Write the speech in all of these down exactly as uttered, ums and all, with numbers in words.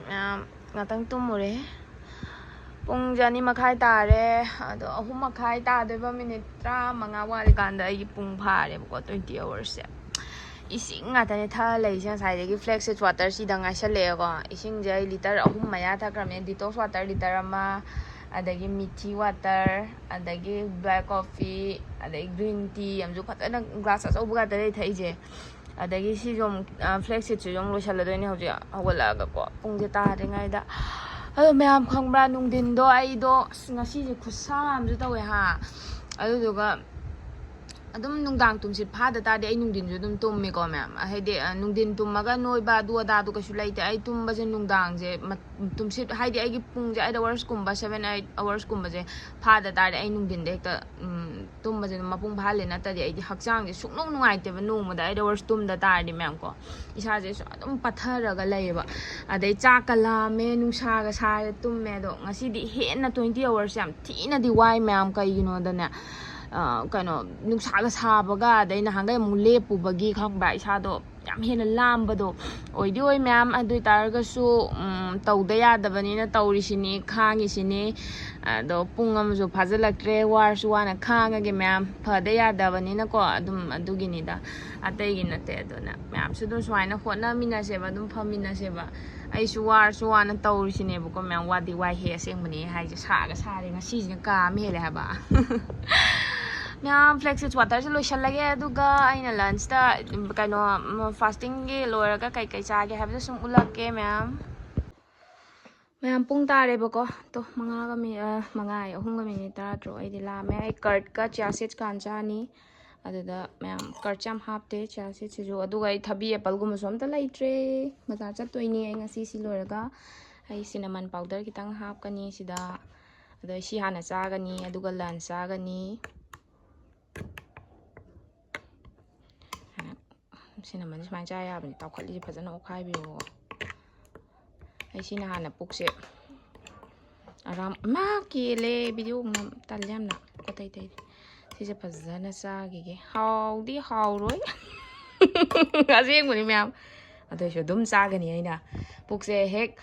ꯃꯌꯥꯝ ꯉꯥꯛꯇꯪ ꯇꯨꯝꯃꯨꯔꯦ꯫ ꯄꯨꯡꯁꯦ ꯑꯅꯤ ꯃꯈꯥꯏ ꯇꯥꯔꯦ꯫ ꯑꯗꯣ ꯑꯍꯨꯝ ꯃꯈꯥꯏ ꯇꯥꯗꯣꯏꯕ, ꯃꯤꯅꯤꯠ ꯇꯔꯥꯃꯉꯥ ꯋꯥꯠꯂꯤꯀꯥꯟꯗ ꯑꯩꯒꯤ ꯄꯨꯡ ꯐꯥꯔꯦꯕꯀꯣ, ꯇ꯭ꯋꯦꯟꯇꯤ ꯑꯋꯥꯔꯁꯦ꯫ ꯏꯁꯤꯡ ꯉꯥꯛꯇꯅꯦ ꯊꯛꯑ ꯂꯩꯁꯦ꯫ ꯉꯁꯥꯏꯗꯒꯤ ꯐ꯭ꯂꯦꯛꯁ ꯁꯤꯠ ꯋꯥꯇꯔꯁꯤꯗ ꯉꯥꯏꯁꯜꯂꯛꯑꯦꯀꯣ꯫ ꯏꯁꯤꯡꯁꯦ ꯑꯩ ꯂꯤꯇꯔ ꯑꯍꯨꯝ ꯃꯌꯥ ꯊꯛꯈ꯭ꯔꯕꯅꯦ꯫ ꯗꯤꯇꯣꯛꯁ ꯋꯥꯇꯔ ꯂꯤꯇꯔ ꯑꯃ, ꯑꯗꯒꯤ ꯃꯤꯊꯤ ꯋꯥꯇꯔ, ꯑꯗꯒꯤ ꯕ꯭ꯂꯦꯛ ꯀꯣꯐꯤ, ꯑꯗꯩ ꯒ꯭ꯔꯤꯟ ꯇꯤ ꯑꯃꯁꯨ ꯐꯖꯅ ꯒ꯭ꯂꯥꯁ ꯑꯆꯧꯕ ꯉꯥꯛꯇꯅꯦ ꯊꯛꯏꯁꯦ꯫ ꯑꯗꯒꯤ ꯁꯤꯁꯨ ꯑꯃꯨꯛ, ꯐ꯭ꯂꯦꯛꯁ ꯁꯤꯠꯁꯤꯁꯨ ꯑꯃꯨꯛ ꯂꯣꯏꯁꯜꯂꯗꯣꯏꯅꯦ ꯍꯧꯖꯤꯛ ꯍꯧꯒꯠꯂꯛꯑꯒꯀꯣ, ꯄꯨꯡꯁꯦ ꯇꯥꯗ꯭ꯔꯤꯉꯩꯗ꯫ ꯑꯗꯣ ꯃꯌꯥꯝ ꯈꯪꯕ꯭ꯔꯥ, ꯅꯨꯡꯊꯤꯟꯗꯣ ꯑꯩꯗꯣ, ꯑꯁ, ꯉꯁꯤꯁꯦ ꯈꯨꯠꯁꯥ ꯑꯃꯁꯨ ꯇꯧꯋꯦ ꯍꯥ꯫ ꯑꯗꯨꯗꯨꯒ ꯑꯗꯨꯝ ꯅꯨꯡꯗꯥꯡ ꯇꯨꯝꯁꯤꯠ ꯐꯥꯗ ꯇꯥꯔꯗꯤ ꯑꯩ ꯅꯨꯡꯊꯤꯟꯁꯨ ꯑꯗꯨꯝ ꯇꯨꯝꯃꯤꯀꯣ ꯃꯌꯥꯝ꯫ ꯍꯥꯏꯗꯤ, ꯑ, ꯅꯨꯡꯊꯤꯟ ꯇꯨꯝꯃꯒ ꯅꯣꯏꯕ ꯑꯗꯨ ꯑꯗꯥꯗꯨ ꯀꯩꯁꯨ ꯂꯩꯇꯦ꯫ ꯑꯩ ꯇꯨꯝꯕꯁꯦ ꯅꯨꯡꯗꯥꯡꯁꯦ ꯃꯠ-, ꯇꯨꯝꯁꯤꯠ, ꯍꯥꯏꯗꯤ ꯑꯩꯒꯤ ꯄꯨꯡꯁꯦ eight hoursꯀꯨꯝꯕ, seven eight hoursꯀꯨꯝꯕꯁꯦ ꯐꯥꯗ ꯇꯥꯔꯗꯤ ꯑꯩ ꯅꯨꯡꯊꯤꯟꯗ ꯍꯦꯛꯇ, ꯎꯝ, ꯇꯨꯝꯕꯁꯦ ꯑꯗꯨꯝ ꯃꯄꯨꯡ ꯐꯥꯍꯜꯂꯦ꯫ ꯅꯠꯇ꯭ꯔꯗꯤ ꯑꯩꯗꯤ ꯍꯛꯆꯥꯡꯁꯦ ꯁꯨꯡꯅꯨꯡ ꯅꯨꯡꯉꯥꯏꯇꯦꯕ, ꯅꯣꯡꯃꯗ eight hours ꯇꯨꯝꯗ ꯇꯥꯔꯗꯤ ꯃꯌꯥꯝ ꯀꯣ꯫ ꯏꯁꯥꯁꯦ ꯁꯨꯝ ꯑꯗꯨꯝ ꯄꯠꯊꯔꯒ ꯂꯩꯌꯦꯕ꯫ ꯑꯗꯩ ꯆꯥꯛꯀ ꯂꯥꯝꯃꯦ, ꯅꯨꯡꯁꯥꯒ ꯁꯥꯔꯦ, ꯇꯨꯝꯃꯦ꯫ ꯑꯗꯣ ꯉꯁꯤꯗꯤ ꯍꯦꯟꯅ twenty hours ꯌꯥꯝ ꯊꯤꯅꯗꯤ ꯋꯥꯏ ꯃꯌꯥꯝ꯫ ꯀꯩꯒꯤꯅꯣꯗꯅꯦ, ꯑ, ꯀꯩꯅꯣ, ꯅꯨꯡꯁꯥꯒ ꯁꯥꯕꯒ, ꯑꯗꯩ ꯅꯍꯥꯟꯈꯩ ꯑꯃꯨꯛ ꯂꯦꯞꯄꯨꯕꯒꯤ, ꯈꯪꯕ꯭ꯔꯥ, ꯏꯁꯥꯗꯣ ꯌꯥꯝ ꯍꯦꯟꯅ ꯂꯥꯝꯕꯗꯣ ꯑꯣꯏꯗꯤ ꯑꯣꯏ ꯃꯌꯥꯝ꯫ ꯑꯗꯨ ꯑꯣꯏ ꯇꯥꯔꯒꯁꯨ, ꯎꯝ, ꯇꯧꯗ ꯌꯥꯗꯕꯅꯤꯅ ꯇꯧꯔꯤꯁꯤꯅꯤ, ꯈꯥꯡꯉꯤꯁꯤꯅꯤ꯫ ꯑꯗꯣ ꯄꯨꯡ ꯑꯃꯁꯨ ꯐꯥꯖꯤꯜꯂꯛꯇ꯭ꯔꯦ, ꯋꯥꯔꯁꯨ ꯋꯥꯅ ꯈꯥꯡꯉꯒꯦ ꯃꯌꯥꯝ, ꯐꯗ ꯌꯥꯗꯕꯅꯤꯅꯀꯣ꯫ ꯑꯗꯨꯝ ꯑꯗꯨꯒꯤꯅꯤꯗ, ꯑꯇꯩꯒꯤ ꯅꯠꯇꯦ꯫ ꯑꯗꯨꯅ ꯃꯌꯥꯝꯁꯨ ꯑꯗꯨꯝ ꯁꯨꯃꯥꯏꯅ ꯍꯣꯠꯅꯃꯤꯟꯅꯁꯦꯕ, ꯑꯗꯨꯝ ꯐꯃꯤꯟꯅꯁꯦꯕ꯫ ꯑꯩꯁꯨ ꯋꯥꯔꯁꯨ ꯋꯥꯅ ꯇꯧꯔꯤꯁꯤꯅꯦꯕꯀꯣ ꯃꯌꯥꯝ꯫ ꯋꯥꯗꯤ ꯋꯥꯏꯍꯦ ꯑꯁꯦꯡꯕꯅꯦ ꯍꯥꯏꯁꯦ꯫ ꯁꯥꯒ ꯁꯥꯔꯦ, ꯉꯁꯤꯁꯤꯅ ꯀꯥ ꯑꯃ ꯍꯦꯜꯂꯦ ꯍꯥꯏꯕ꯫ ꯃꯌꯥꯝ, ꯐ꯭ꯂꯦꯛꯁ ꯁꯤꯠ ꯋꯥꯇꯔꯁꯦ ꯂꯣꯏꯁꯜꯂꯒꯦ, ꯑꯗꯨꯒ ꯑꯩꯅ ꯂꯟꯁꯇ, ꯀꯩꯅꯣ, ꯐꯥꯁꯇꯤꯡꯒꯤ ꯂꯣꯏꯔꯒ ꯀꯩꯀꯩ ꯆꯥꯒꯦ ꯍꯥꯏꯕꯗꯣ ꯁꯨꯝ ꯎꯠꯂꯛꯀꯦ ꯃꯌꯥꯝ꯫ ꯃꯌꯥꯝ, ꯄꯨꯡ ꯇꯥꯔꯦꯕꯀꯣ꯫ ꯇꯣ, ꯃꯉꯥꯒ ꯃꯤ-, ꯑ, ꯃꯉꯥ ꯑꯌꯦ, ꯑꯍꯨꯝꯒ ꯃꯤꯅꯤꯠ ꯇꯔꯥꯇꯔꯨꯛ꯫ ꯑꯩꯗꯤ ꯂꯥꯝꯃꯦ꯫ ꯑꯩ ꯀꯔꯠꯀ ꯆꯤꯌꯥ ꯁꯤꯗꯀ ꯆꯥꯅꯤ꯫ ꯑꯗꯨꯗ ꯃꯌꯥꯝ, ꯀꯔꯠꯁꯦ ꯌꯥꯝ ꯍꯥꯞꯇꯦ ꯆꯤꯌꯥ ꯁꯤꯗꯁꯤꯁꯨ꯫ ꯑꯗꯨꯒ ꯑꯩ ꯊꯕꯤ ꯑꯦꯄꯜꯒꯨꯝꯕꯁꯨ ꯑꯝꯇ ꯂꯩꯇ꯭ꯔꯦ꯫ ꯕꯖꯥꯔ ꯆꯠꯇꯣꯏꯅꯤ ꯑꯩ ꯉꯁꯤ ꯁꯤ ꯂꯣꯏꯔꯒ꯫ ꯑꯩ ꯁꯤꯅꯃꯟ ꯄꯥꯎꯗꯔ ꯈꯤꯇꯪ ꯍꯥꯞꯀꯅꯤ ꯁꯤꯗ꯫ ꯑꯗꯣ ꯑꯩ ꯁꯤ ꯍꯥꯟꯅ ꯆꯥꯒꯅꯤ, ꯑꯗꯨꯒ ꯂꯟꯁ ꯆꯥꯒꯅꯤ꯫ ꯁꯤꯅꯃꯟꯁꯦ ꯁꯨꯃꯥꯏꯅ ꯆꯥ ꯌꯥꯕꯅꯤ꯫ ꯇꯥꯎꯈꯠꯂꯤꯁꯦ ꯐꯖꯅ ꯑꯣꯠꯈꯥꯏꯕꯤꯌꯣ꯫ ꯑꯩ ꯁꯤꯅ ꯍꯥꯟꯅ ꯄꯨꯛꯁꯦ ꯑꯔꯥꯝ-, ꯃꯥ ꯀꯦꯜꯂꯦ꯫ ꯚꯤꯗꯤꯑꯣ ꯅꯝ-, ꯇꯜꯂꯦ ꯌꯥꯝꯅ꯫ ꯑꯇꯩ ꯑꯇꯩꯗꯤ꯫ ꯁꯤꯁꯦ ꯐꯖꯅ ꯆꯥꯈꯤꯒꯦ꯫ ꯍꯥꯎꯗꯤ ꯍꯥꯎꯔꯣꯏ꯫ ꯑꯁꯦꯡꯕꯅꯤ ꯃꯌꯥꯝ꯫ ꯑꯗꯨꯏꯁꯨ ꯑꯗꯨꯝ ꯆꯥꯒꯅꯤ ꯑꯩꯅ꯫ ꯄꯨꯛꯁꯦ ꯍꯦꯛ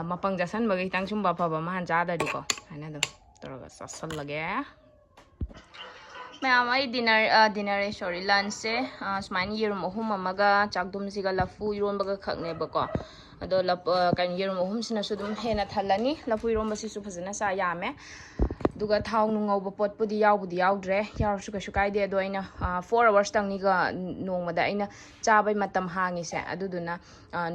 ꯃꯄꯪ ꯆꯥꯁꯟꯕꯒ ꯈꯤꯇꯪ ꯁꯨꯝꯕ ꯑꯐꯕ ꯑꯃ ꯍꯥꯟ ꯆꯥꯗ꯭ꯔꯗꯤꯀꯣ꯫ ꯁꯨꯃꯥꯏꯅ ꯑꯗꯨꯝ ꯇꯧꯔꯒ ꯆꯥꯁꯜꯂꯒꯦ꯫ ꯃꯌꯥꯝ, ꯑꯩ dinner dinner sorry, lunchꯁꯦ ꯁꯨꯃꯥꯏꯅ ꯌꯦꯔꯨꯝ ꯑꯍꯨꯝ ꯑꯃꯒ ꯆꯥꯛꯗꯨꯝꯁꯤꯒ ꯂꯐꯨ ꯏꯔꯣꯟꯕꯒ ꯈꯛꯅꯦꯕꯀꯣ꯫ ꯑꯗꯣ ꯀꯩꯅꯣ, ꯌꯦꯔꯨꯝ ꯑꯍꯨꯝꯁꯤꯅꯁꯨ ꯑꯗꯨꯝ ꯍꯦꯟꯅ ꯊꯜꯂꯅꯤ꯫ ꯂꯐꯨ ꯏꯔꯣꯝꯕꯁꯤꯁꯨ ꯐꯖꯅ ꯆꯥ ꯌꯥꯝꯃꯦ꯫ ꯑꯗꯨꯒ ꯊꯥꯎ ꯅꯨꯡ ꯉꯧꯕ ꯄꯣꯠꯄꯨꯗꯤ ꯌꯥꯎꯕꯨꯗꯤ ꯌꯥꯎꯗ꯭ꯔꯦ, ꯌꯥꯎꯔꯁꯨ ꯀꯩꯁꯨ ꯀꯥꯏꯗꯦ꯫ ꯑꯗꯣ ꯑꯩꯅ four hoursꯇꯪꯅꯤꯒ ꯅꯣꯡꯃꯗ ꯑꯩꯅ ꯆꯥꯕꯩ ꯃꯇꯝ ꯍꯥꯡꯉꯤꯁꯦ꯫ ꯑꯗꯨꯗꯨꯅ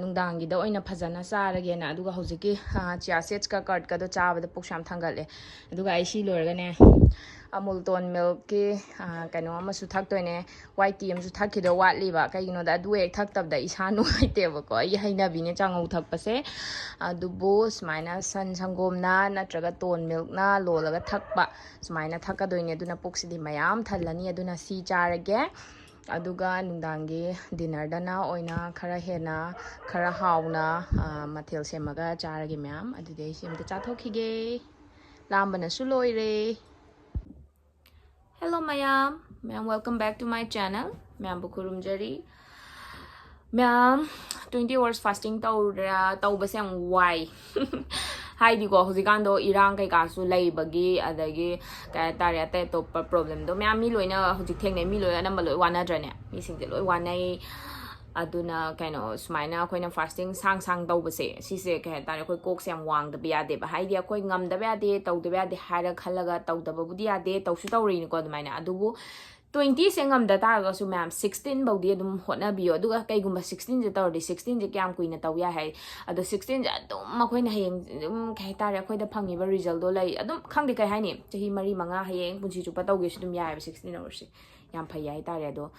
ꯅꯨꯡꯗꯥꯡꯒꯤꯗ ꯑꯣꯏꯅ ꯐꯖꯅ ꯆꯥꯔꯒꯦꯅ꯫ ꯑꯗꯨꯒ ꯍꯧꯖꯤꯛꯀꯤ chia seedsꯀ curdꯀꯗꯣ ꯆꯥꯕꯗ ꯄꯨꯛꯁꯨ ꯌꯥꯝ ꯊꯟꯒꯠꯂꯦ꯫ ꯑꯗꯨꯒ ꯑꯩ ꯁꯤ ꯂꯣꯏꯔꯒꯅꯦ, Amul Town Milkꯀꯤ ꯀꯩꯅꯣ ꯑꯃꯁꯨ ꯊꯛꯇꯣꯏꯅꯦ꯫ White tea ꯑꯃꯁꯨ ꯊꯛꯈꯤꯗꯧ ꯋꯥꯠꯂꯤꯕ꯫ ꯀꯩꯒꯤꯅꯣꯗ ꯑꯗꯨ ꯍꯦꯛ ꯊꯛꯇꯕꯗ ꯏꯁꯥ ꯅꯨꯡꯉꯥꯏꯇꯦꯕꯀꯣ꯫ ꯑꯩꯒꯤ ꯍꯩꯅꯕꯤꯅꯦ ꯆꯥꯉꯧ ꯊꯛꯄꯁꯦ꯫ ꯑꯗꯨꯕꯨ ꯁꯨꯃꯥꯏꯅ ꯁꯟ ꯁꯪꯒꯣꯝꯅ ꯅꯠꯇ꯭ꯔꯒ Town Milkꯅ ꯂꯣꯜꯂꯒ ꯊꯛꯄ, ꯁꯨꯃꯥꯏꯅ ꯊꯛꯀꯗꯣꯏꯅꯦ꯫ ꯑꯗꯨꯅ ꯄꯨꯛꯁꯤꯗꯤ ꯃꯌꯥꯝ ꯊꯜꯂꯅꯤ꯫ ꯑꯗꯨꯅ ꯁꯤ ꯆꯥꯔꯒꯦ꯫ ꯑꯗꯨꯒ ꯅꯨꯡꯗꯥꯡꯒꯤ dinnerꯗꯅ ꯑꯣꯏꯅ ꯈꯔ ꯍꯦꯟꯅ, ꯈꯔ ꯍꯥꯎꯅ ꯃꯊꯦꯜ ꯁꯦꯝꯃꯒ ꯆꯥꯔꯒꯦ ꯃꯌꯥꯝ꯫ ꯑꯗꯨꯗꯤ ꯑꯩꯁꯦ ꯑꯝꯇ ꯆꯥꯊꯣꯛꯈꯤꯒꯦ꯫ ꯂꯥꯝꯕꯅꯁꯨ ꯂꯣꯏꯔꯦ꯫ Hello ꯃꯌꯥꯝ, ꯃꯌꯥꯝ, welcome back to my channel꯫ ꯃꯌꯥꯝꯕꯨ ꯈꯨꯔꯨꯝꯖꯔꯤ꯫ ꯃꯌꯥꯝ, twenty hours fasting ꯇꯧꯔ ꯇꯧꯕꯁꯦ ꯌꯥꯝ ꯋꯥꯏ꯫ ꯍꯥꯏꯗꯤꯀꯣ, ꯍꯧꯖꯤꯛꯀꯥꯟꯗꯣ ꯏꯔꯥꯡ ꯀꯩꯀꯥꯁꯨ ꯂꯩꯕꯒꯤ, ꯑꯗꯒꯤ ꯀꯩ ꯍꯥꯏꯇꯥꯔꯦ, ꯑꯇꯩ ꯑꯇꯣꯞꯄ problemꯗꯣ ꯃꯌꯥꯝ, ꯃꯤ ꯂꯣꯏꯅ ꯍꯧꯖꯤꯛ ꯊꯦꯡꯅꯩ, ꯃꯤ ꯂꯣꯏꯅ ꯑꯅꯝꯕ ꯂꯣꯏ ꯋꯥꯅꯗ꯭ꯔꯅꯦ? ꯃꯤꯁꯤꯡꯁꯦ ꯂꯣꯏ ꯋꯥꯅꯩ꯫ ꯑꯗꯨꯅ ꯀꯩꯅꯣ, ꯁꯨꯃꯥꯏꯅ ꯑꯩꯈꯣꯏꯅ fasting ꯁꯥꯡ ꯁꯥꯡ ꯇꯧꯕꯁꯦ, ꯁꯤꯁꯦ ꯀꯩ ꯍꯥꯏꯇꯥꯔꯦ, ꯑꯩꯈꯣꯏ ꯀꯣꯛꯁꯦ ꯌꯥꯝ ꯋꯥꯡꯗꯕ ꯌꯥꯗꯦꯕ꯫ ꯍꯥꯏꯗꯤ ꯑꯩꯈꯣꯏ ꯉꯝꯗꯕ ꯌꯥꯗꯦ, ꯇꯧꯗꯕ ꯌꯥꯗꯦ ꯍꯥꯏꯔ ꯈꯜꯂꯒ ꯇꯧꯗꯕꯕꯨꯗꯤ ꯌꯥꯗꯦ, ꯇꯧꯁꯨ ꯇꯧꯔꯤꯅꯤꯀꯣ ꯑꯗꯨꯃꯥꯏꯅ꯫ ꯑꯗꯨꯕꯨ twentyꯁꯦ ꯉꯝꯗ ꯇꯥꯔꯒꯁꯨ ꯃꯌꯥꯝ, sixteen ꯐꯥꯎꯗꯤ ꯑꯗꯨꯝ ꯍꯣꯠꯅꯕꯤꯌꯣ꯫ ꯑꯗꯨꯒ ꯀꯩꯒꯨꯝꯕ sixteenꯁꯦ ꯇꯧꯔꯗꯤ, sixteenꯁꯦ ꯀꯌꯥꯝ ꯀꯨꯏꯅ ꯇꯧ ꯌꯥꯏ ꯍꯥꯏ? ꯑꯗꯣ sixteenꯁꯦ ꯑꯗꯨꯝ ꯑꯩꯈꯣꯏꯅ ꯍꯌꯦꯡ ꯑꯗꯨꯝ, ꯀꯩ ꯍꯥꯏꯇꯥꯔꯦ, ꯑꯩꯈꯣꯏꯗ ꯐꯪꯉꯤꯕ resultꯗꯣ ꯂꯩ꯫ ꯑꯗꯨꯝ ꯈꯪꯗꯦ ꯀꯩ ꯍꯥꯏꯅꯤ, ꯆꯍꯤ ꯃꯔꯤ ꯃꯉꯥ, ꯍꯌꯦꯡ ꯄꯨꯟꯁꯤ ꯆꯨꯞꯄ ꯇꯧꯒꯦꯁꯨ ꯑꯗꯨꯝ ꯌꯥꯏꯑꯕ sixteen hoursꯁꯦ꯫ ꯌꯥꯝ ꯐꯩ ꯍꯥꯏꯇꯥꯔꯦ꯫ ꯑꯗꯣ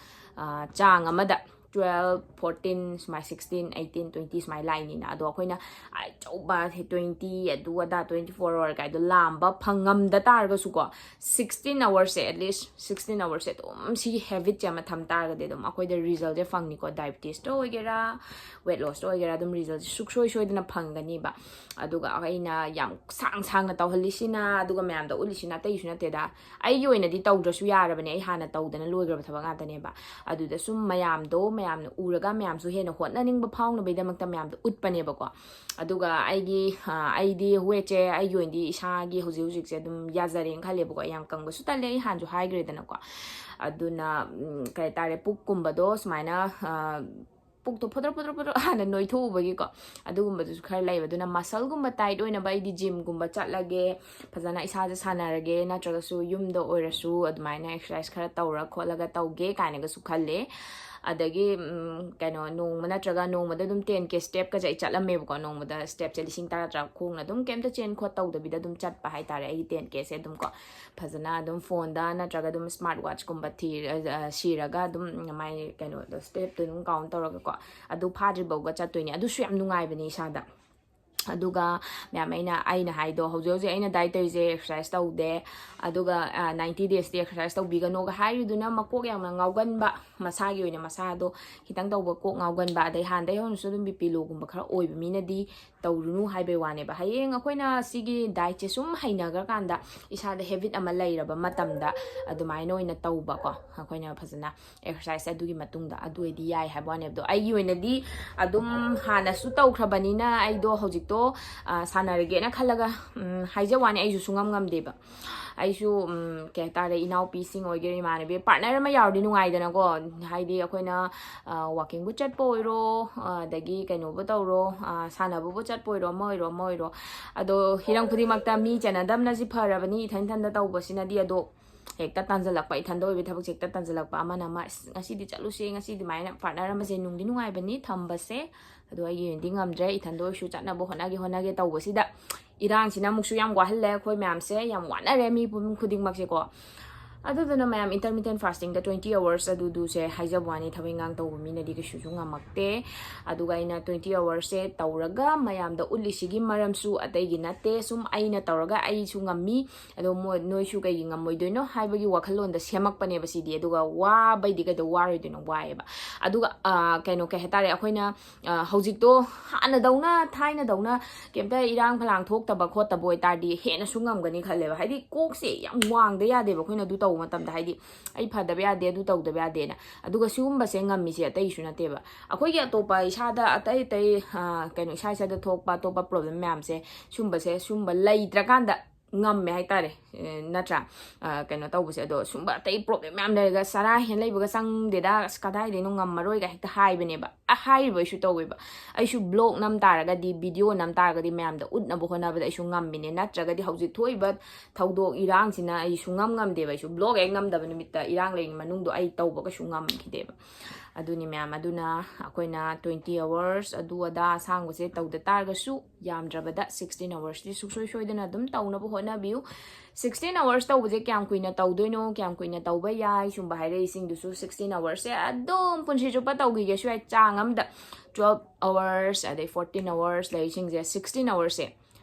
ꯆꯥꯡ ꯑꯃꯗ twelve, fourteen, ꯁꯨꯃꯥꯏ sixteen, eighteen, twenty ꯁꯨꯃꯥꯏ ꯂꯥꯛꯏꯅꯤꯅ꯫ ꯑꯗꯣ ꯑꯩꯈꯣꯏꯅ ꯑꯆꯧꯕ twenty, ꯑꯗꯨ ꯑꯗꯥ, twenty four hour ꯀꯥꯏꯗꯣ ꯂꯥꯝꯕ ꯐꯪꯉꯝꯗ ꯇꯥꯔꯒꯁꯨꯀꯣ, sixteen hoursꯁꯦ, at least sixteen hoursꯁꯦ ꯑꯗꯨꯝ ꯁꯤꯒꯤ habitꯁꯦ ꯑꯃ ꯊꯝ ꯇꯥꯔꯒꯗꯤ ꯑꯗꯨꯝ ꯑꯩꯈꯣꯏꯗ resultꯁꯦ ꯐꯪꯅꯤꯀꯣ꯫ Diabetesꯇ ꯑꯣꯏꯒꯦꯔꯥ, weight lossꯇ ꯑꯣꯏꯒꯦꯔꯥ, ꯑꯗꯨꯝ resultꯁꯦ ꯁꯨꯡꯁꯣꯏ ꯁꯣꯏꯗꯅ ꯐꯪꯒꯅꯤꯕ꯫ ꯑꯗꯨꯒ ꯑꯩꯅ ꯌꯥꯝ ꯁꯥꯡ ꯁꯥꯡꯅ ꯇꯧꯍꯜꯂꯤꯁꯤꯅ, ꯑꯗꯨꯒ ꯃꯌꯥꯝꯗ ꯎꯠꯂꯤꯁꯤꯅ ꯑꯇꯩꯁꯨ ꯅꯠꯇꯦꯗ, ꯑꯩꯒꯤ ꯑꯣꯏꯅꯗꯤ ꯇꯧꯗ꯭ꯔꯁꯨ ꯌꯥꯔꯕꯅꯦ, ꯑꯩ ꯍꯥꯟꯅ ꯇꯧꯗꯅ ꯂꯣꯏꯈ꯭ꯔꯕ ꯊꯕꯛ ꯉꯥꯛꯇꯅꯦꯕ꯫ ꯑꯗꯨꯗ ꯁꯨꯝ ꯃꯌꯥꯝꯗꯣ, ꯃꯌꯥꯝꯅ ꯎꯔꯒ ꯃꯌꯥꯝꯁꯨ ꯍꯦꯟꯅ ꯍꯣꯠꯅꯅꯤꯡꯕ ꯐꯥꯎꯅꯕꯒꯤꯗꯃꯛꯇ ꯃꯌꯥꯝꯗꯣ ꯎꯠꯄꯅꯦꯕꯀꯣ꯫ ꯑꯗꯨꯒ ꯑꯩꯒꯤ ꯑꯩꯗꯤ ꯋꯦꯠꯁꯦ ꯑꯩꯒꯤ ꯑꯣꯏꯅꯗꯤ ꯏꯁꯥꯒꯤ ꯍꯧꯖꯤꯛ ꯍꯧꯖꯤꯛꯁꯦ ꯑꯗꯨꯝ ꯌꯥꯖꯔꯦꯅ ꯈꯜꯂꯦꯕꯀꯣ꯫ ꯌꯥꯝ ꯀꯪꯕꯁꯨ ꯇꯜꯂꯦ, ꯑꯩ ꯍꯥꯟꯅꯁꯨ ꯍꯥꯏꯈ꯭ꯔꯦꯗꯅꯀꯣ꯫ ꯑꯗꯨꯅ ꯀꯩ ꯍꯥꯏꯇꯥꯔꯦ, ꯄꯨꯛꯀꯨꯝꯕꯗꯣ ꯁꯨꯃꯥꯏꯅ ꯄꯨꯛꯇꯣ ꯐꯣꯗ꯭ꯔꯣ ꯐꯣꯗ꯭ꯔꯣ ꯐꯣꯗ꯭ꯔꯣ ꯍꯥꯟꯅ ꯅꯣꯏꯊꯣꯛꯎꯕꯒꯤꯀꯣ, ꯑꯗꯨꯒꯨꯝꯕꯗꯨꯁꯨ ꯈꯔ ꯂꯩꯕ꯫ ꯑꯗꯨꯅ ꯃꯁꯜꯒꯨꯝꯕ ꯇꯥꯏꯠ ꯑꯣꯏꯅꯕ ꯑꯩꯗꯤ ꯖꯤꯝꯒꯨꯝꯕ ꯆꯠꯂꯒꯦ, ꯐꯖꯅ ꯏꯁꯥꯁꯦ ꯁꯥꯟꯅꯔꯒꯦ, ꯅꯠꯇ꯭ꯔꯒꯁꯨ ꯌꯨꯝꯗ ꯑꯣꯏꯔꯁꯨ ꯑꯗꯨꯃꯥꯏꯅ ꯑꯦꯛꯁꯔꯁꯥꯏꯁ ꯈꯔ ꯇꯧꯔ ꯈꯣꯠꯂꯒ ꯇꯧꯒꯦ ꯀꯥꯏꯅꯒꯁꯨ ꯈꯜꯂꯦ꯫ ꯑꯗꯒꯤ ꯀꯩꯅꯣ, ꯅꯣꯡꯃ ꯅꯠꯇ꯭ꯔꯒ ꯅꯣꯡꯃꯗ ꯑꯗꯨꯝ ꯇꯦꯟ ꯀꯦ ꯁ꯭ꯇꯦꯞꯀꯁꯦ ꯑꯩ ꯆꯠꯂꯝꯃꯦꯕꯀꯣ꯫ ꯅꯣꯡꯃꯗ ꯁ꯭ꯇꯦꯞꯁꯦ ꯂꯤꯁꯤꯡ ꯇꯔꯥ ꯇꯔꯥ ꯈꯣꯡꯅ ꯑꯗꯨꯝ ꯀꯩꯝꯇ ꯆꯦꯟ ꯈꯣꯠ ꯇꯧꯗꯕꯤꯗ ꯑꯗꯨꯝ ꯆꯠꯄ ꯍꯥꯏꯇꯥꯔꯦ ꯑꯩꯒꯤ ꯇꯦꯟ ꯀꯦꯁꯦ ꯑꯗꯨꯝ ꯀꯣ꯫ ꯐꯖꯅ ꯑꯗꯨꯝ ꯐꯣꯟꯗ ꯅꯠꯇ꯭ꯔꯒ ꯑꯗꯨꯝ ꯁ꯭ꯃꯥꯔꯠ ꯋꯥꯠꯆꯀꯨꯝꯕ ꯊꯤꯔ ꯁꯤꯔꯒ ꯑꯗꯨꯝ ꯃꯥꯏ ꯀꯩꯅꯣꯗꯣ, ꯁ꯭ꯇꯦꯞꯇꯣ ꯑꯗꯨꯝ ꯀꯥꯎꯟ ꯇꯧꯔꯒꯀꯣ꯫ ꯑꯗꯨ ꯐꯥꯗ꯭ꯔꯤꯐꯥꯎꯕ ꯆꯠꯇꯣꯏꯅꯦ꯫ ꯑꯗꯨꯁꯨ ꯌꯥꯝ ꯅꯨꯡꯉꯥꯏꯕꯅꯦ ꯏꯁꯥꯗ꯫ ꯑꯗꯨꯒ ꯃꯌꯥꯝ, ꯑꯩꯅ ꯑꯩꯅ ꯍꯥꯏꯗꯣ, ꯍꯧꯖꯤꯛ ꯍꯧꯖꯤꯛ ꯑꯩꯅ ꯗꯥꯏꯠ ꯇꯧꯔꯤꯁꯦ ꯑꯦꯛꯁꯔꯁꯥꯏꯁ ꯇꯧꯗꯦ꯫ ꯑꯗꯨꯒ ꯅꯥꯏꯟꯇꯤ ꯗꯦꯖꯇꯤ ꯑꯦꯛꯁꯔꯁꯥꯏꯁ ꯇꯧꯕꯤꯒꯅꯣꯒ ꯍꯥꯏꯔꯤꯗꯨꯅ ꯃꯀꯣꯛ ꯌꯥꯝꯅ ꯉꯥꯎꯒꯟꯕ, ꯃꯁꯥꯒꯤ ꯑꯣꯏꯅ ꯃꯁꯥꯗꯣ ꯈꯤꯇꯪ ꯇꯧꯕ ꯀꯣꯛ ꯉꯥꯎꯒꯟꯕ, ꯑꯗꯩ ꯍꯥꯟꯅꯗꯩ ꯍꯧꯅꯁꯨ ꯑꯗꯨꯝ ꯕꯤ ꯄꯤ ꯂꯣꯒꯨꯝꯕ ꯈꯔ ꯑꯣꯏꯕ ꯃꯤꯅꯗꯤ ꯇꯧꯔꯨꯅꯨ ꯍꯥꯏꯕꯩ ꯋꯥꯅꯦꯕ꯫ ꯍꯌꯦꯡ ꯑꯩꯈꯣꯏꯅ ꯁꯤꯒꯤ ꯗꯥꯏꯠꯁꯦ ꯁꯨꯝ ꯍꯩꯅꯈ꯭ꯔꯀꯥꯟꯗ, ꯏꯁꯥꯗ ꯍꯦꯕꯤꯠ ꯑꯃ ꯂꯩꯔꯕ ꯃꯇꯝꯗ ꯑꯗꯨꯃꯥꯏꯅ ꯑꯣꯏꯅ ꯇꯧꯕꯀꯣ꯫ ꯑꯩꯈꯣꯏꯅ ꯐꯖꯅ ꯑꯦꯛꯁꯔꯁꯥꯏꯁ ꯑꯗꯨꯒꯤ ꯃꯇꯨꯡꯗ ꯑꯗꯨ ꯑꯣꯏꯗꯤ ꯌꯥꯏ ꯍꯥꯏꯕ ꯋꯥꯅꯦꯕ꯫ ꯑꯗꯣ ꯑꯩꯒꯤ ꯑꯣꯏꯅꯗꯤ ꯑꯗꯨꯝ ꯍꯥꯟꯅꯁꯨ ꯇꯧꯈ꯭ꯔꯕꯅꯤꯅ ꯑꯩꯗꯣ ꯍꯧꯖꯤꯛꯇꯣ ꯁꯥꯟꯅꯔꯒꯦꯅ ꯈꯜꯂꯒ ꯍꯥꯏꯖꯕ ꯋꯥꯅꯤ, ꯑꯩꯁꯨ ꯁꯨꯡꯉꯝ ꯉꯝꯗꯦꯕ꯫ ꯑꯩꯁꯨ ꯀꯩ ꯍꯥꯏꯇꯥꯔꯦ, ꯏꯅꯥꯎꯄꯤꯁꯤꯡ ꯑꯣꯏꯒꯦꯔꯥ, ꯏꯃꯥꯟꯅꯕꯤ, ꯄꯥꯔꯠꯅꯔ ꯑꯃ ꯌꯥꯎꯔꯗꯤ ꯅꯨꯡꯉꯥꯏꯗꯅꯀꯣ꯫ ꯍꯥꯏꯗꯤ ꯑꯩꯈꯣꯏꯅ ꯋꯥꯛꯀꯤꯡꯕꯨ ꯆꯠꯄ ꯑꯣꯏꯔꯣ, ꯑꯗꯒꯤ ꯀꯩꯅꯣꯕꯨ ꯇꯧꯔꯣ, ꯁꯥꯟꯅꯕꯕꯨ ꯆꯠꯄ ꯑꯣꯏꯔꯣ, ꯑꯃ ꯑꯣꯏꯔꯣ ꯑꯃ ꯑꯣꯏꯔꯣ꯫ ꯑꯗꯣ ꯍꯤꯔꯝ ꯈꯨꯗꯤꯡꯃꯛꯇ ꯃꯤ ꯆꯦꯟꯅꯗꯕꯅꯁꯤ ꯐꯔꯕꯅꯤ, ꯏꯊꯟ ꯏꯊꯟꯗ ꯇꯧꯕꯁꯤꯅꯗꯤ꯫ ꯑꯗꯣ ꯍꯦꯛꯇ ꯇꯥꯟꯁꯤꯜꯂꯛꯄ, ꯏꯊꯟꯗ ꯑꯣꯏꯕ ꯊꯕꯛꯁꯦ ꯍꯦꯛꯇ ꯇꯥꯟꯁꯤꯜꯂꯛꯄ꯫ ꯑꯃꯅ ꯑꯃ, "ꯑꯁ, ꯉꯁꯤꯗꯤ ꯆꯠꯂꯨꯁꯦ, ꯉꯁꯤꯗꯤ" ꯑꯗꯨꯃꯥꯏꯅ ꯄꯥꯔꯠꯅꯔ ꯑꯃꯁꯦ ꯅꯨꯡꯗꯤ ꯅꯨꯡꯉꯥꯏꯕꯅꯤ ꯊꯝꯕꯁꯦ꯫ ꯑꯗꯣ ꯑꯩꯒꯤ ꯑꯣꯏꯅꯗꯤ ꯉꯝꯗ꯭ꯔꯦ, ꯏꯊꯟꯗ ꯑꯣꯏꯔꯁꯨ ꯆꯠꯅꯕ ꯍꯣꯠꯅꯒꯦ ꯍꯣꯠꯅꯒꯦ ꯇꯧꯕꯁꯤꯗ ꯏꯔꯥꯡꯁꯤꯅ ꯑꯃꯨꯛꯁꯨ ꯌꯥꯝ ꯋꯥꯍꯜꯂꯦ꯫ ꯑꯩꯈꯣꯏ ꯃꯌꯥꯝꯁꯦ ꯌꯥꯝ ꯋꯥꯅꯔꯦ, ꯃꯤ ꯄꯨꯝ ꯈꯨꯗꯤꯡꯃꯛꯁꯦꯀꯣ꯫ ꯑꯗꯨꯗꯨꯅ ꯃꯌꯥꯝ, intermittent fasting ꯗ twenty hours ꯑꯗꯨꯗꯨꯁꯦ ꯍꯥꯏꯖꯕ ꯋꯥꯅꯤ, ꯊꯕꯛ ꯏꯪꯈꯥꯡ ꯇꯧꯕ ꯃꯤꯅꯗꯤ ꯀꯩꯁꯨꯁꯨ ꯉꯝꯃꯛꯇꯦ꯫ ꯑꯗꯨꯒ ꯑꯩꯅ twenty hours ꯁꯦ ꯇꯧꯔꯒ ꯃꯌꯥꯝꯗ ꯎꯠꯂꯤꯁꯤꯒꯤ ꯃꯔꯝꯁꯨ ꯑꯇꯩꯒꯤ ꯅꯠꯇꯦ, ꯁꯨꯝ ꯑꯩꯅ ꯇꯧꯔꯒ ꯑꯩꯁꯨ ꯉꯝꯃꯤ, ꯑꯗꯣ ꯃꯣꯏ, ꯅꯣꯏꯁꯨ ꯀꯩꯒꯤ ꯉꯝꯃꯣꯏꯗꯣꯏꯅꯣ ꯍꯥꯏꯕꯒꯤ ꯋꯥꯈꯜꯂꯣꯟꯗ ꯁꯦꯝꯃꯛꯄꯅꯦꯕ ꯁꯤꯗꯤ꯫ ꯑꯗꯨꯒ ꯋꯥꯕꯩꯗꯤ ꯀꯩꯗꯧ ꯋꯥꯔꯣꯏꯗꯣꯏꯅꯣ? ꯋꯥꯏꯑꯦꯕ꯫ ꯑꯗꯨꯒ ꯀꯩꯅꯣ, ꯀꯩ ꯍꯥꯏꯇꯥꯔꯦ, ꯑꯩꯈꯣꯏꯅ ꯍꯧꯖꯤꯛꯇꯣ ꯍꯥꯟꯅꯗꯧꯅ, ꯊꯥꯏꯅꯗꯧꯅ ꯀꯩꯝꯇ ꯏꯔꯥꯡ ꯐꯂꯥꯡ ꯊꯣꯛꯇꯕ ꯈꯣꯠꯇꯕ ꯑꯣꯏꯇꯥꯔꯗꯤ ꯍꯦꯟꯅꯁꯨ ꯉꯝꯒꯅꯤ ꯈꯜꯂꯦꯕ꯫ ꯍꯥꯏꯗꯤ ꯀꯣꯛꯁꯦ ꯌꯥꯝ ꯋꯥꯡꯗ ꯌꯥꯗꯦꯕ ꯑꯩꯈꯣꯏꯅ ꯑꯗꯨ ꯇꯧꯕ ꯃꯇꯝꯗ, ꯍꯥꯏꯗꯤ ꯑꯩ ꯐꯗꯕ ꯌꯥꯗꯦ, ꯑꯗꯨ ꯇꯧꯗꯕ ꯌꯥꯗꯦꯅ꯫ ꯑꯗꯨꯒ ꯁꯤꯒꯨꯝꯕꯁꯦ ꯉꯝꯃꯤꯁꯦ ꯑꯇꯩꯁꯨ ꯅꯠꯇꯦꯕ, ꯑꯩꯈꯣꯏꯒꯤ ꯑꯇꯣꯞꯄ ꯏꯁꯥꯗ ꯑꯇꯩ ꯑꯇꯩ, ꯑ, ꯀꯩꯅꯣ, ꯏꯁꯥ ꯏꯁꯥꯗ ꯊꯣꯛꯄ ꯑꯇꯣꯞꯄ problem ꯃꯌꯥꯝꯁꯦ, ꯁꯨꯝꯕꯁꯦ, ꯁꯨꯝꯕ ꯂꯩꯇ꯭ꯔꯀꯥꯟꯗ ꯉꯝꯃꯦ ꯍꯥꯏꯇꯥꯔꯦ, ꯑꯦ, ꯅꯠꯇ꯭ꯔꯥ? ꯑ, ꯀꯩꯅꯣ ꯇꯧꯕꯁꯦ꯫ ꯑꯗꯣ ꯁꯨꯝꯕ ꯑꯇꯩ problem ꯃꯌꯥꯝ ꯂꯩꯔꯒ ꯆꯔꯥ ꯍꯦꯟ ꯂꯩꯕꯒ ꯆꯪꯗꯦꯗ, ꯑꯁ, ꯀꯗꯥꯏꯗꯩꯅꯣ, ꯉꯝꯃꯔꯣꯏꯒ ꯍꯦꯛꯇ ꯍꯥꯏꯕꯅꯦꯕ꯫ ꯑ, ꯍꯥꯏꯔꯤꯕ ꯑꯩꯁꯨ ꯇꯧꯋꯦꯕ꯫ ꯑꯩꯁꯨ vlog ꯅꯝ ꯇꯥꯔꯒꯗꯤ, video ꯅꯝ ꯇꯥꯔꯒꯗꯤ ꯃꯌꯥꯝꯗ ꯎꯠꯅꯕ ꯍꯣꯠꯅꯕꯗ ꯑꯩꯁꯨ ꯉꯝꯃꯤꯅꯦ, ꯅꯠꯇ꯭ꯔꯒꯗꯤ ꯍꯧꯖꯤꯛ ꯊꯣꯛꯏꯕ ꯊꯧꯗꯣꯛ ꯏꯔꯥꯡꯁꯤꯅ ꯑꯩ ꯁꯨꯡꯉꯝ ꯉꯝꯗꯦꯕ꯫ ꯑꯩꯁꯨ vlog ꯍꯦꯛ ꯅꯝꯗꯕ ꯅꯨꯃꯤꯠꯇ ꯏꯔꯥꯡ ꯂꯩꯔꯤ ꯃꯅꯨꯡꯗꯣ ꯑꯩ ꯇꯧꯕ ꯀꯩꯁꯨ ꯉꯝꯈꯤꯗꯦꯕ꯫ ꯑꯗꯨꯅꯤ ꯃꯌꯥꯝ, ꯑꯗꯨꯅ ꯑꯩꯈꯣꯏꯅ twenty hours ꯑꯗꯨ ꯑꯗꯥ ꯑꯁꯥꯡꯕꯁꯦ ꯇꯧꯗ ꯇꯥꯔꯒꯁꯨ, ꯌꯥꯝꯗ꯭ꯔꯕꯗ sixteen hours ꯇꯤ ꯁꯨꯡꯁꯣꯏ ꯁꯣꯏꯗꯅ ꯑꯗꯨꯝ ꯇꯧꯅꯕ ꯍꯣꯠꯅꯕꯤꯌꯨ꯫ Sixteen hours ꯇꯧꯕꯁꯦ ꯀꯌꯥꯝ ꯀꯨꯏꯅ ꯇꯧꯗꯣꯏꯅꯣ, ꯀꯌꯥꯝ ꯀꯨꯏꯅ ꯇꯧꯕ ꯌꯥꯏ, ꯁꯨꯝꯕ ꯍꯥꯏꯔꯛꯏꯁꯤꯡꯗꯨꯁꯨ, sixteen hours ꯁꯦ ꯑꯗꯨꯝ ꯄꯨꯟꯁꯤ ꯆꯨꯞꯄ ꯇꯧꯈꯤꯒꯦꯁꯨ ꯌꯥꯏ꯫ ꯆꯥꯡ ꯑꯃꯗ twelve hours, ꯑꯗꯩ fourteen hours ꯂꯩꯔꯤꯁꯤꯡꯁꯦ, sixteen hours ꯁꯦ,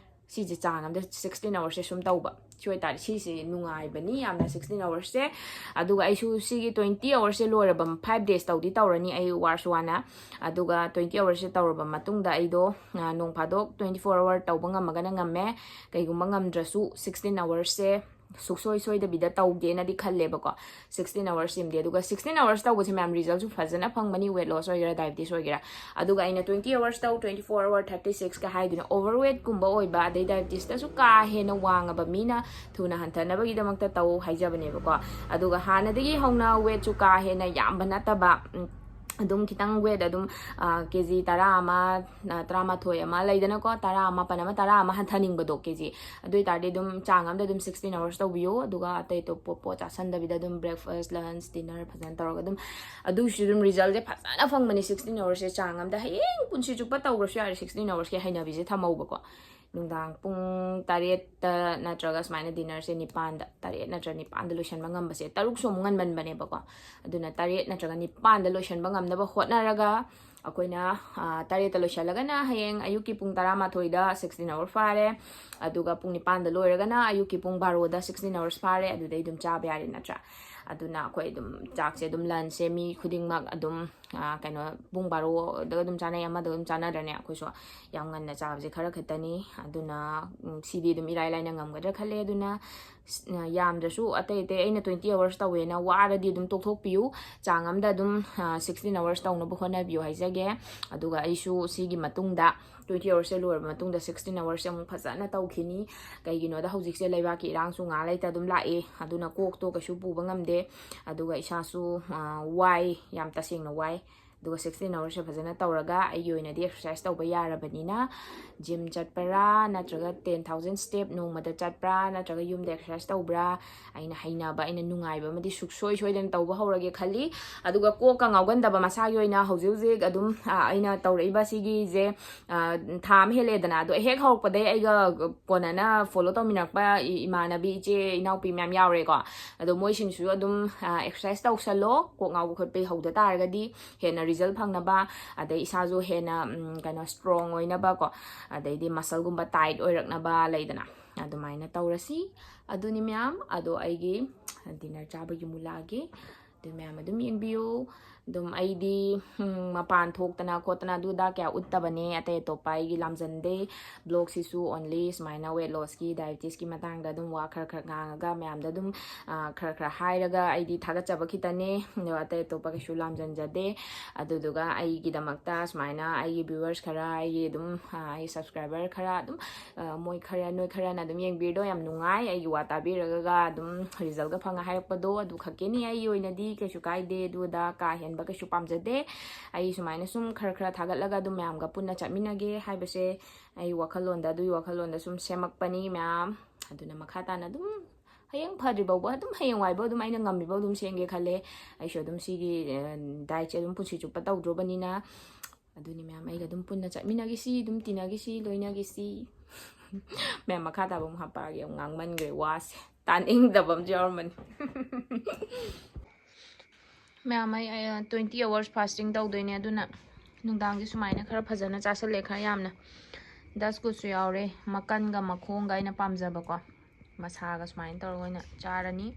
ꯁꯤꯁꯦ ꯆꯥꯡ ꯑꯃꯗ sixteen hours ꯁꯦ ꯁꯨꯝ ꯇꯧꯕ꯫ ꯁꯤ ꯑꯣꯏꯇꯥꯔꯗꯤ ꯁꯤꯁꯦ ꯅꯨꯡꯉꯥꯏꯕꯅꯤ ꯌꯥꯝꯅ, sixteen hours ꯁꯦ꯫ ꯑꯗꯨꯒ ꯑꯩꯁꯨ ꯁꯤꯒꯤ twenty hours ꯁꯦ ꯂꯣꯏꯔꯕ, five days ꯇꯧꯗꯤ ꯇꯧꯔꯅꯤ ꯑꯩ ꯋꯥꯔꯁꯨ ꯋꯥꯅ꯫ ꯑꯗꯨꯒ twenty hours ꯁꯦ ꯇꯧꯔꯕ ꯃꯇꯨꯡꯗ ꯑꯩꯗꯣ, ꯑ, ꯅꯣꯡ ꯐꯥꯗꯣꯛ twenty four hour ꯇꯧꯕ ꯉꯝꯃꯒꯅ ꯉꯝꯃꯦ, ꯀꯩꯒꯨꯝꯕ ꯉꯝꯗ꯭ꯔꯁꯨ sixteen hours ꯁꯦ ꯁꯨꯡꯁꯣꯏ ꯁꯣꯏꯗꯕꯤꯗ ꯇꯧꯒꯦꯅꯗꯤ ꯈꯜꯂꯦꯕꯀꯣ꯫ Sixteen hours ꯁꯤꯝꯗꯤ꯫ ꯑꯗꯨꯒ sixteen hours ꯇꯧꯕꯁꯦ ꯃꯌꯥꯝ, result ꯁꯨ ꯐꯖꯅ ꯐꯪꯕꯅꯤ, weight loss ꯑꯣꯏꯒꯦꯔꯥ, diabetes ꯑꯣꯏꯒꯦꯔꯥ꯫ ꯑꯗꯨꯒ ꯑꯩꯅ twenty hours ꯇꯧ, twenty four hour, thirty six ꯀ ꯍꯥꯏꯗꯨꯅ overweight ꯀꯨꯝꯕ ꯑꯣꯏꯕ, ꯑꯗꯩ diabetes ꯇꯁꯨ ꯀꯥ ꯍꯦꯟꯅ ꯋꯥꯡꯉꯕ ꯃꯤꯅ ꯊꯨꯅ ꯍꯟꯊꯅꯕꯒꯤꯗꯃꯛꯇ ꯇꯧ ꯍꯥꯏꯖꯕꯅꯦꯕꯀꯣ꯫ ꯑꯗꯨꯒ ꯍꯥꯟꯅꯗꯒꯤ ꯍꯧꯅ weight ꯁꯨ ꯀꯥ ꯍꯦꯟꯅ ꯌꯥꯝꯕ ꯅꯠꯇꯕ, ꯎꯝ, ꯑꯗꯨꯝ ꯈꯤꯇꯪ weight ꯑꯗꯨꯝ, ꯑ, ꯀꯦ ꯖꯤ ꯇꯔꯥ ꯑꯃ, ꯑ, ꯇꯔꯥꯃꯥꯊꯣꯏ ꯑꯃ ꯂꯩꯗꯅꯀꯣ, ꯇꯔꯥ ꯃꯥꯄꯟ ꯑꯃ, ꯇꯔꯥ ꯑꯃ ꯍꯟꯊꯅꯤꯡꯕꯗꯣ ꯀꯦ ꯖꯤ꯫ ꯑꯗꯨ ꯑꯣꯏꯇꯥꯔꯗꯤ ꯑꯗꯨꯝ ꯆꯥꯡ ꯑꯃꯗ ꯑꯗꯨꯝ sixteen hours ꯇꯧꯕꯤꯌꯣ꯫ ꯑꯗꯨꯒ ꯑꯇꯩ ꯑꯇꯣꯞꯄ ꯄꯣꯠ ꯆꯥꯁꯟꯗꯕꯤꯗ ꯑꯗꯨꯝ breakfast, lunch, dinner ꯐꯖꯅ ꯇꯧꯔꯒ ꯑꯗꯨꯝ, ꯑꯗꯨꯒꯤꯁꯨ ꯑꯗꯨꯝ result ꯁꯦ ꯐꯖꯅ ꯐꯪꯕꯅꯤ꯫ Sixteen hours ꯁꯦ ꯆꯥꯡ ꯑꯃꯗ ꯍꯌꯦꯡ ꯄꯨꯟꯁꯤ ꯆꯨꯞꯄ ꯇꯧꯈ꯭ꯔꯁꯨ ꯌꯥꯔꯦ, sixteen hours ꯀꯤ ꯍꯩꯅꯕꯤꯁꯦ ꯊꯝꯍꯧꯕꯀꯣ꯫ ꯅꯨꯡꯗꯥꯡ ꯄꯨꯡ ꯇꯔꯦꯠꯇ ꯅꯠꯇ꯭ꯔꯒ ꯁꯨꯃꯥꯏꯅ dinner ꯁꯦ ꯅꯤꯄꯥꯟꯗ, ꯇꯔꯦꯠ ꯅꯠꯇ꯭ꯔ ꯅꯤꯄꯥꯟꯗ ꯂꯣꯏꯁꯤꯟꯕ ꯉꯝꯕꯁꯦ, ꯇꯔꯨꯛꯁꯨ ꯑꯃꯨꯛ ꯉꯟꯃꯟꯕꯅꯦꯕꯀꯣ꯫ ꯑꯗꯨꯅ ꯇꯔꯦꯠ ꯅꯠꯇ꯭ꯔꯒ ꯅꯤꯄꯥꯟꯗ ꯂꯣꯏꯁꯤꯟꯕ ꯉꯝꯅꯕ ꯍꯣꯠꯅꯔꯒ, ꯑꯩꯈꯣꯏꯅ, ꯑ, ꯇꯔꯦꯠꯇ ꯂꯣꯏꯁꯤꯜꯂꯒꯅ ꯍꯌꯦꯡ ꯑꯌꯨꯛꯀꯤ ꯄꯨꯡ ꯇꯔꯥꯃꯥꯊꯣꯏꯗ sixteen hour ꯐꯥꯔꯦ꯫ ꯑꯗꯨꯒ ꯄꯨꯡ ꯅꯤꯄꯥꯟꯗ ꯂꯣꯏꯔꯒꯅ ꯑꯌꯨꯛꯀꯤ ꯄꯨꯡ ꯕꯥꯔꯣꯗ sixteen hours ꯐꯥꯔꯦ꯫ ꯑꯗꯨꯗꯩ ꯑꯗꯨꯝ ꯆꯥꯕ ꯌꯥꯔꯦ, ꯅꯠꯇ꯭ꯔꯥ? ꯑꯗꯨꯅ ꯑꯩꯈꯣꯏ ꯑꯗꯨꯝ ꯆꯥꯛꯁꯦ ꯑꯗꯨꯝ, lunchꯁꯦ ꯃꯤ ꯈꯨꯗꯤꯡꯃꯛ ꯑꯗꯨꯝ ꯀꯩꯅꯣ ꯄꯨꯡ ꯕꯥꯔꯣꯗꯒ ꯑꯗꯨꯝ ꯆꯥꯅꯩ, ꯑꯃꯗꯒ ꯑꯗꯨꯝ ꯆꯥꯅꯗ꯭ꯔꯅꯦ꯫ ꯑꯩꯈꯣꯏꯁꯨ ꯌꯥꯝ ꯉꯟꯅ ꯆꯥꯕꯁꯦ ꯈꯔ ꯈꯛꯇꯅꯤ꯫ ꯑꯗꯨꯅ ꯁꯤꯗꯤ ꯑꯗꯨꯝ ꯏꯔꯥꯏ ꯂꯥꯏꯅ ꯉꯝꯒꯗ꯭ꯔꯥ ꯈꯜꯂꯦ꯫ ꯑꯗꯨꯅ ꯌꯥꯝꯗ꯭ꯔꯁꯨ ꯑꯇꯩ ꯑꯇꯩ ꯑꯩꯅ twenty hours ꯇꯧꯋꯦꯅ ꯋꯥꯔꯗꯤ ꯑꯗꯨꯝ ꯇꯣꯛꯊꯣꯛꯄꯤꯌꯨ꯫ ꯆꯥꯡ ꯑꯃꯗ ꯑꯗꯨꯝ sixteen hours ꯇꯧꯅꯕ ꯍꯣꯠꯅꯕꯤꯌꯨ ꯍꯥꯏꯖꯒꯦ꯫ ꯑꯗꯨꯒ ꯑꯩꯁꯨ ꯁꯤꯒꯤ ꯃꯇꯨꯡꯗ twenty hoursꯁꯦ ꯂꯣꯏꯔꯕ ꯃꯇꯨꯡꯗ sixteen hoursꯁꯦ ꯑꯃꯨꯛ ꯐꯖꯅ ꯇꯧꯈꯤꯅꯤ꯫ ꯀꯩꯒꯤꯅꯣꯗ ꯍꯧꯖꯤꯛꯁꯦ ꯂꯩꯕꯥꯛꯀꯤ ꯏꯔꯥꯡꯁꯨ ꯉꯥ ꯂꯩꯇ ꯑꯗꯨꯝ ꯂꯥꯛꯑꯦ꯫ ꯑꯗꯨꯅ ꯀꯣꯛꯇꯣ ꯀꯩꯁꯨ ꯄꯨꯕ ꯉꯝꯗꯦ꯫ ꯑꯗꯨꯒ ꯏꯁꯥꯁꯨ ꯋꯥꯏ, ꯌꯥꯝ ꯇꯁꯦꯡꯅ ꯋꯥꯏ꯫ ꯑꯗꯨꯒ sixteen hoursꯁꯦ ꯐꯖꯅ ꯇꯧꯔꯒ ꯑꯩꯒꯤ ꯑꯣꯏꯅꯗꯤ exercise ꯇꯧꯕ ꯌꯥꯔꯕꯅꯤꯅ, gym ꯆꯠꯄꯔꯥ ꯅꯠꯇ꯭ꯔꯒ ten thousand step ꯅꯣꯡꯃꯗ ꯆꯠꯄ꯭ꯔꯥ ꯅꯠꯇ꯭ꯔꯒ ꯌꯨꯝꯗ exercise ꯇꯧꯕ꯭ꯔꯥ, ꯑꯩꯅ ꯍꯩꯅꯕ, ꯑꯩꯅ ꯅꯨꯡꯉꯥꯏꯕ ꯑꯃꯗꯤ ꯁꯨꯛꯁꯣꯏ ꯁꯣꯏꯗꯅ ꯇꯧꯕ ꯍꯧꯔꯒꯦ ꯈꯜꯂꯤ꯫ ꯑꯗꯨꯒ ꯀꯣꯛꯀ ꯉꯥꯎꯒꯟꯗꯕ ꯃꯁꯥꯒꯤ ꯑꯣꯏꯅ ꯍꯧꯖꯤꯛ ꯍꯧꯖꯤꯛ ꯑꯗꯨꯝ ꯑꯩꯅ ꯇꯧꯔꯛꯏꯕ ꯁꯤꯒꯤꯁꯦ ꯊꯥ ꯑꯃ ꯍꯦꯜꯂꯦꯗꯅ꯫ ꯑꯗꯣ ꯍꯦꯛ ꯍꯧꯔꯛꯄꯗꯒꯤ ꯑꯩꯒ ꯀꯣꯟꯅꯅ follow ꯇꯧꯃꯤꯟꯅꯔꯛꯄ ꯏꯃꯥꯟꯅꯕꯤ, ꯏꯆꯦ, ꯏꯅꯥꯎꯄꯤ ꯃꯌꯥꯝ ꯌꯥꯎꯔꯦꯀꯣ꯫ ꯑꯗꯣ ꯃꯣꯏꯁꯤꯡꯁꯨ ꯑꯗꯨꯝ exercise ꯇꯧꯁꯜꯂꯣ, ꯀꯣꯛ ꯉꯥꯎꯕ ꯈꯣꯠꯄ ꯍꯧꯗ ꯇꯥꯔꯒꯗꯤ꯫ ꯍꯦꯟꯅ result ꯐꯪꯅꯕ, ꯑꯗꯩ ꯏꯁꯥꯁꯨ ꯍꯦꯟꯅ ꯀꯩꯅꯣ strong ꯑꯣꯏꯅꯕꯀꯣ, ꯑꯗꯩꯗꯤ muscleꯒꯨꯝꯕ tight ꯑꯣꯏꯔꯛꯅꯕ ꯂꯩꯗꯅ꯫ ꯑꯗꯨꯃꯥꯏꯅ ꯇꯧꯔꯁꯤ꯫ ꯑꯗꯨꯅꯤ ꯃꯌꯥꯝ꯫ ꯑꯗꯣ ꯑꯩꯒꯤ dinner ꯆꯥꯕꯒꯤ ꯃꯨꯂꯥꯒꯤ ꯑꯗꯨ ꯃꯌꯥꯝ ꯑꯗꯨꯝ ꯌꯦꯡꯕꯤꯌꯨ꯫ ꯑꯗꯨꯝ ꯑꯩꯗꯤ ꯃꯄꯥꯟ ꯊꯣꯛꯇꯅ ꯈꯣꯠꯇꯅ ꯑꯗꯨꯗ ꯀꯌꯥ ꯎꯠꯇꯕꯅꯦ꯫ ꯑꯇꯩ ꯑꯇꯣꯞꯄ ꯑꯩꯒꯤ ꯂꯥꯝꯖꯟꯗꯦ꯫ Vlogꯁꯤꯁꯨ only ꯁꯨꯃꯥꯏꯅ weight lossꯀꯤ, diabetesꯀꯤ ꯃꯇꯥꯡꯗ ꯑꯗꯨꯝ ꯋꯥ ꯈꯔ ꯈꯔ ꯉꯥꯡꯉꯒ ꯃꯌꯥꯝꯗ ꯑꯗꯨꯝ ꯈꯔ ꯈꯔ ꯍꯥꯏꯔꯒ ꯑꯩꯗꯤ ꯊꯥꯒꯠꯆꯕ ꯈꯤꯇꯅꯦ꯫ ꯑꯗꯣ ꯑꯇꯩ ꯑꯇꯣꯞꯄ ꯀꯩꯁꯨ ꯂꯥꯝꯖꯟꯖꯗꯦ꯫ ꯑꯗꯨꯗꯨꯒ ꯑꯩꯒꯤꯗꯃꯛꯇ ꯁꯨꯃꯥꯏꯅ ꯑꯩꯒꯤ viewers ꯈꯔ, ꯑꯩꯒꯤ ꯑꯗꯨꯝ ꯑꯩꯒꯤ subscriber ꯈꯔ ꯑꯗꯨꯝ ꯃꯣꯏ ꯈꯔ, ꯅꯣꯏ ꯈꯔꯅ ꯑꯗꯨꯝ ꯌꯦꯡꯕꯤꯔꯗꯣ ꯌꯥꯝ ꯅꯨꯡꯉꯥꯏ꯫ ꯑꯩꯒꯤ ꯋꯥ ꯇꯥꯕꯤꯔꯒ ꯑꯗꯨꯝ resultꯒ ꯐꯪꯉ ꯍꯥꯏꯔꯛꯄꯗꯣ ꯑꯗꯨ ꯈꯛꯀꯤꯅꯤ꯫ ꯑꯩꯒꯤ ꯑꯣꯏꯅꯗꯤ ꯀꯩꯁꯨ ꯀꯥꯏꯗꯦ꯫ ꯑꯗꯨꯗ ꯀꯥ ꯍꯦꯟꯕ ꯀꯩꯁꯨ ꯄꯥꯝꯖꯗꯦ꯫ ꯑꯩ ꯁꯨꯃꯥꯏꯅ ꯁꯨꯝ ꯈꯔ ꯈꯔ ꯊꯥꯒꯠꯂꯒ ꯑꯗꯨꯝ ꯃꯌꯥꯝꯒ ꯄꯨꯟꯅ ꯆꯠꯃꯤꯟꯅꯒꯦ ꯍꯥꯏꯕꯁꯦ ꯑꯩ ꯋꯥꯈꯜꯂꯣꯟꯗ, ꯑꯗꯨꯒꯤ ꯋꯥꯈꯜꯂꯣꯟꯗ ꯁꯨꯝ ꯁꯦꯝꯃꯛꯄꯅꯤ ꯃꯌꯥꯝ꯫ ꯑꯗꯨꯅ ꯃꯈꯥ ꯇꯥꯅ ꯑꯗꯨꯝ ꯍꯌꯦꯡ ꯐꯗ꯭ꯔꯤꯐꯥꯎꯕ ꯑꯗꯨꯝ, ꯍꯌꯦꯡꯋꯥꯏꯐꯥꯎ ꯑꯗꯨꯝ ꯑꯩꯅ ꯉꯝꯃꯤꯐꯥꯎ ꯑꯗꯨꯝ ꯁꯦꯝꯒꯦ ꯈꯜꯂꯦ꯫ ꯑꯩꯁꯨ ꯑꯗꯨꯝ ꯁꯤꯒꯤ dietꯁꯦ ꯑꯗꯨꯝ ꯄꯨꯟꯁꯤ ꯆꯨꯞꯄ ꯇꯧꯗ꯭ꯔꯣꯕꯅꯤꯅ꯫ ꯑꯗꯨꯅꯤ ꯃꯌꯥꯝ, ꯑꯩꯒ ꯑꯗꯨꯝ ꯄꯨꯟꯅ ꯆꯠꯃꯤꯟꯅꯈꯤꯁꯤ, ꯑꯗꯨꯝ ꯇꯤꯟꯅꯈꯤꯁꯤ, ꯂꯣꯏꯅꯈꯤꯁꯤ꯫ ꯃꯌꯥꯝ, ꯃꯈꯥ ꯇꯥꯕ ꯑꯃꯨꯛ ꯍꯥꯞꯄꯛꯑꯒꯦ꯫ ꯌꯥꯝ ꯉꯥꯡꯃꯟꯈ꯭ꯔꯦ ꯋꯥꯁꯦ, ꯇꯥꯅꯤꯡꯗꯕ ꯑꯃꯁꯨ ꯌꯥꯎꯔꯝꯃꯅꯤ꯫ ꯃꯌꯥꯝ, ꯑꯩ twenty hours fasting ꯇꯧꯗꯣꯏꯅꯦ꯫ ꯑꯗꯨꯅ ꯅꯨꯡꯗꯥꯡꯁꯦ ꯁꯨꯃꯥꯏꯅ ꯈꯔ ꯐꯖꯅ ꯆꯥꯁꯜꯂꯦ, ꯈꯔ ꯌꯥꯝꯅ꯫ Dutch Good ꯁꯨ ꯌꯥꯎꯔꯦ, ꯃꯀꯟꯒ ꯃꯈꯣꯡꯒ ꯑꯩꯅ ꯄꯥꯝꯖꯕꯀꯣ꯫ ꯃꯁꯥꯒ ꯁꯨꯃꯥꯏꯅ ꯇꯧꯔꯒ ꯑꯣꯏꯅ ꯆꯥꯔꯅꯤ꯫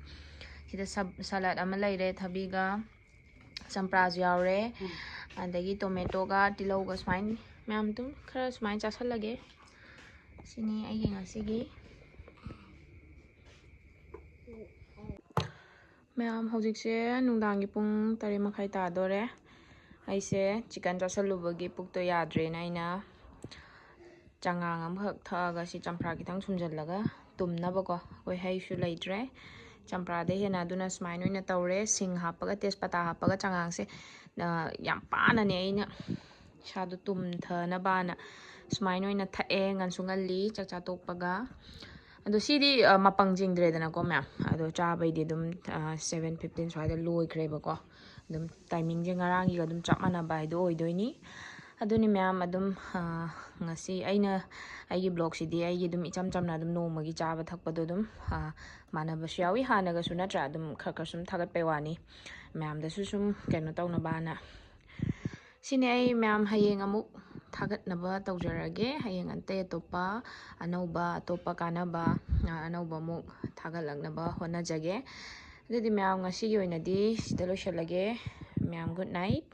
ꯁꯤꯗ ꯁꯂꯥꯗ ꯑꯃ ꯂꯩꯔꯦ, ꯊꯕꯤꯒ ꯆꯝꯄ꯭ꯔꯥꯁꯨ ꯌꯥꯎꯔꯦ, ꯑꯗꯒꯤ ꯇꯣꯃꯦꯇꯣꯒ ꯇꯤꯜꯍꯧꯒ ꯁꯨꯃꯥꯏꯅ ꯃꯌꯥꯝ ꯑꯗꯨꯝ ꯈꯔ ꯁꯨꯃꯥꯏꯅ ꯆꯥꯁꯜꯂꯒꯦ꯫ ꯁꯤꯅꯤ ꯑꯩꯒꯤ ꯉꯁꯤꯒꯤ꯫ ꯃꯌꯥꯝ, ꯍꯧꯖꯤꯛꯁꯦ ꯅꯨꯡꯗꯥꯡꯒꯤ ꯄꯨꯡ ꯇꯔꯦꯠ ꯃꯈꯥꯏ ꯇꯥꯗꯣꯔꯦ꯫ ꯑꯩꯁꯦ ꯆꯤꯛꯀꯟ ꯆꯥꯁꯜꯂꯨꯕꯒꯤ ꯄꯨꯛꯇꯣ ꯌꯥꯗ꯭ꯔꯦꯅ ꯑꯩꯅ ꯆꯉꯥꯡ ꯑꯃꯈꯛ ꯊꯛꯑꯒ ꯁꯤ ꯆꯝꯄ꯭ꯔꯥ ꯈꯤꯇꯪ ꯁꯨꯝꯖꯜꯂꯒ ꯇꯨꯝꯅꯕꯀꯣ꯫ ꯑꯩꯈꯣꯏ ꯍꯩꯁꯨ ꯂꯩꯇ꯭ꯔꯦ꯫ ꯆꯝꯄ꯭ꯔꯥꯗ ꯍꯦꯟꯅ ꯑꯗꯨꯅ ꯁꯨꯃꯥꯏꯅ ꯑꯣꯏꯅ ꯇꯧꯔꯦ꯫ ꯁꯤꯡ ꯍꯥꯞꯄꯒ, ꯇꯦꯖꯄꯇꯥ ꯍꯥꯞꯄꯒ ꯆꯉꯥꯡꯁꯦ, ꯑ, ꯌꯥꯝ ꯄꯥꯅꯅꯦ ꯑꯩꯅ ꯏꯁꯥꯗꯣ ꯇꯨꯝꯊꯅꯕꯅ ꯁꯨꯃꯥꯏꯅ ꯑꯣꯏꯅ ꯊꯛꯑꯦ꯫ ꯉꯟꯁꯨ ꯉꯜꯂꯤ ꯆꯥꯛꯆꯥ ꯇꯣꯛꯄꯒ꯫ ꯑꯗꯣ ꯁꯤꯗꯤ, ꯑ, ꯃꯄꯪ ꯆꯤꯡꯗ꯭ꯔꯦꯗꯅꯀꯣ ꯃꯌꯥꯝ꯫ ꯑꯗꯣ ꯆꯥꯕꯩꯗꯤ ꯑꯗꯨꯝ, ꯑ, seven fifteen ꯁ꯭ꯋꯥꯏꯗ ꯂꯣꯏꯈ꯭ꯔꯦꯕꯀꯣ꯫ ꯑꯗꯨꯝ ꯇꯥꯏꯃꯤꯡꯁꯦ ꯉꯔꯥꯡꯒꯤꯒ ꯑꯗꯨꯝ ꯆꯞ ꯃꯥꯟꯅꯕ ꯍꯥꯏꯗꯣ ꯑꯣꯏꯗꯣꯏꯅꯤ꯫ ꯑꯗꯨꯅꯤ ꯃꯌꯥꯝ, ꯑꯗꯨꯝ, ꯑ, ꯉꯁꯤ ꯑꯩꯅ, ꯑꯩꯒꯤ ꯕ꯭ꯂꯣꯛꯁꯤꯗꯤ ꯑꯩꯒꯤ ꯑꯗꯨꯝ ꯏꯆꯝ ꯆꯝꯅ ꯑꯗꯨꯝ ꯅꯣꯡꯃꯒꯤ ꯆꯥꯕ ꯊꯛꯄꯗꯣ ꯑꯗꯨꯝ, ꯑ, ꯃꯥꯟꯅꯕꯁꯨ ꯌꯥꯎꯏ꯫ ꯍꯥꯟꯅꯒꯁꯨ ꯅꯠꯇ꯭ꯔꯥ ꯑꯗꯨꯝ ꯈꯔ ꯈꯔ ꯁꯨꯝ ꯊꯥꯒꯠꯄꯩ ꯋꯥꯅꯤ, ꯃꯌꯥꯝꯗꯁꯨ ꯁꯨꯝ ꯀꯩꯅꯣ ꯇꯧꯅꯕꯅ꯫ ꯁꯤꯅꯤ ꯑꯩ ꯃꯌꯥꯝ, ꯍꯌꯦꯡ ꯑꯃꯨꯛ ꯊꯥꯒꯠꯅꯕ ꯇꯧꯖꯔꯛꯑꯒꯦ꯫ ꯍꯌꯦꯡ ꯑꯇꯩ ꯑꯇꯣꯞꯄ ꯑꯅꯧꯕ, ꯑꯇꯣꯞꯄ ꯀꯥꯟꯅꯕ, ꯑ, ꯑꯅꯧꯕ ꯑꯃꯨꯛ ꯊꯥꯒꯠꯂꯛꯅꯕ ꯍꯣꯠꯅꯖꯒꯦ꯫ ꯑꯗꯨꯗꯤ ꯃꯌꯥꯝ, ꯉꯁꯤꯒꯤ ꯑꯣꯏꯅꯗꯤ ꯁꯤꯗ ꯂꯣꯏꯁꯤꯜꯂꯒꯦ꯫ ꯃꯌꯥꯝ, good night꯫